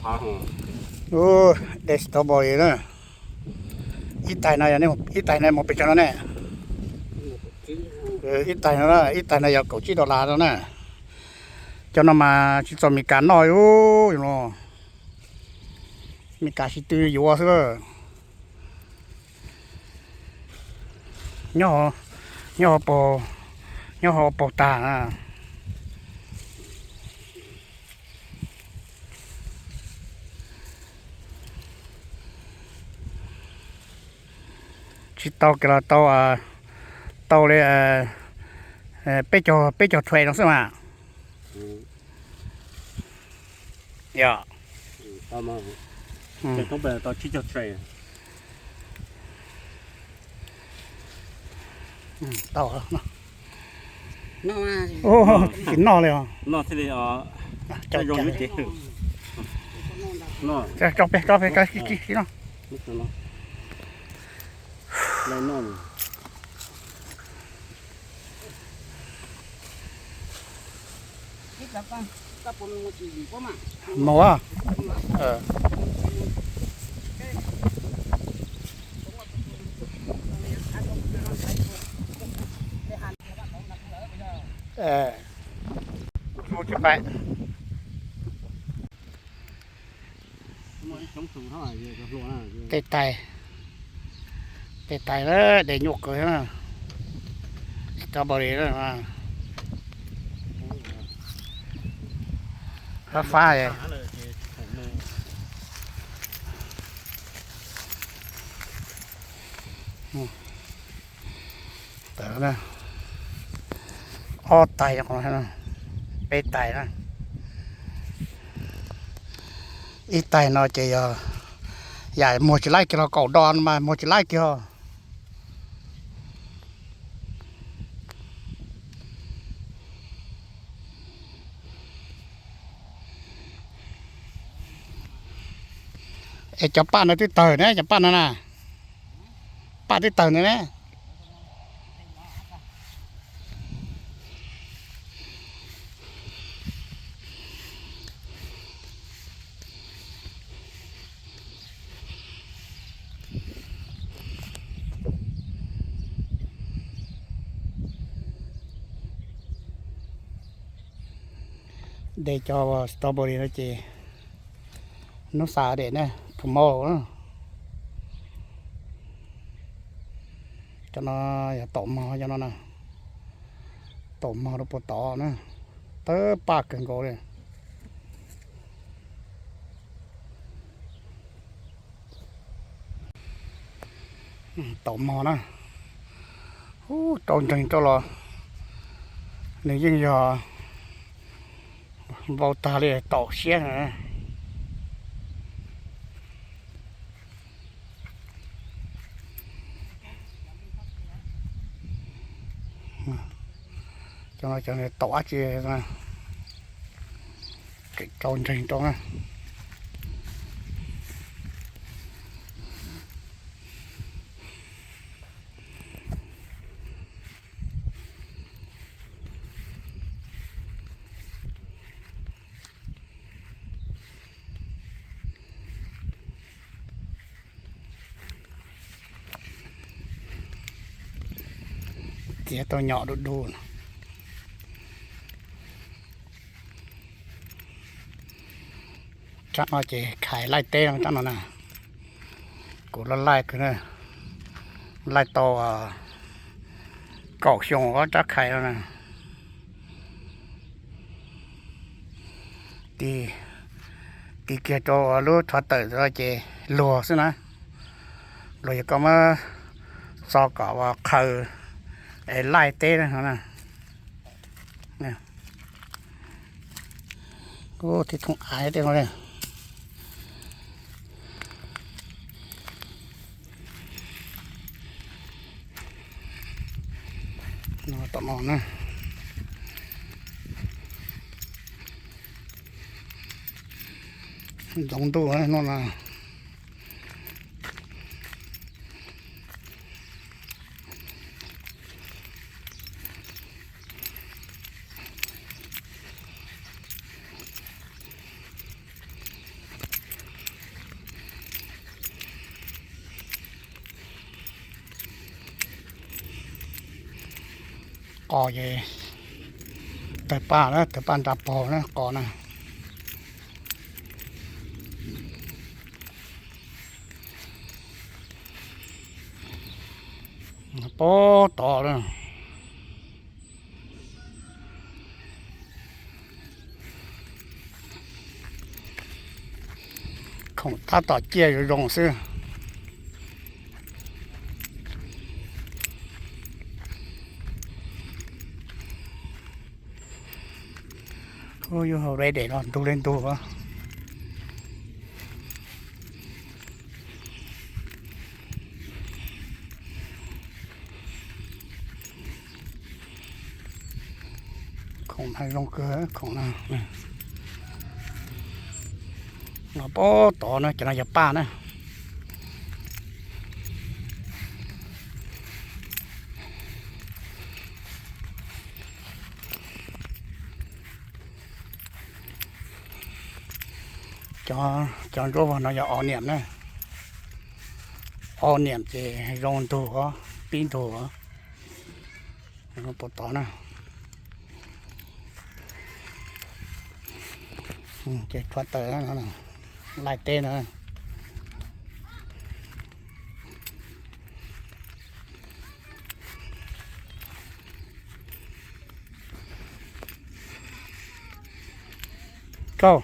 Ub, de strawberry na. Ib tais no, ib tais no mus pes tsawg no ne? Ib tais no, ib tais no yog kaum tsib dollar no na. Cov no mas tsis txaus Meskas noj ub no. Meskas tsis tw yuav xwb. Nyob, nyob, nyob hauv paus tag na. Tsis tau kiag los tau, tau li peb caug, peb caug tray no xwb mas. Yog. Tau, tsis noj li os. Tso peg, tso peg, tso peg, tso peg, tso peg. Mus a. Tej tais, tej tais na, de nyuaj kawg na. Strawberry na, fab fab. Ob tais, peb tais na. Ib tais no ces yog yam muag tsis laib kiag los kaum dos mas muag tsis laib kiag. Es cov paj no twb tawg ne, cov paj no na. Paj twb tawg ntawd ne. De cov strawberry no ces hnub xa dej na, tomorrow na. Cov no yog taum mog cov no na. Taum mog rau puag tod na. Tawg paj kawg nkaus li. Taum mog na. Ub, rau ntseeg rau los nws yeej yog vau tag li taum siab na. Cov no cov taum dab tsi, rau ntseeg rau na. Txiav tau nyom du du. Rab no ces khais laij teb no rab no na. Kuv laij laij kawg na, laij tau kaum xyoo rab khais no na. Tis, tis kiag rau lub tshuav tawm ces luag xwb na. Luag yog koj muab txo kom ua qhaw es laij teb no na. Tib thooj av tej no li. Tom no na, ntxoov ntuj no na. Qos ces tawg paj na, tawg paj nra paug na qos na. Puag tod na. Khoom tab tom ciaj zoo zoo xwb. Ub, yuav hau ready los ntug li ntug. Khoom mas zoo kawg khoom no. No puag tod na, cov no yog paj na. Cov ntsuab vog no yog o niam na. O niam ces zoo ntug os, pib ntug os. Puag tod na. Ces tshuav taws laij teb na. Kauj,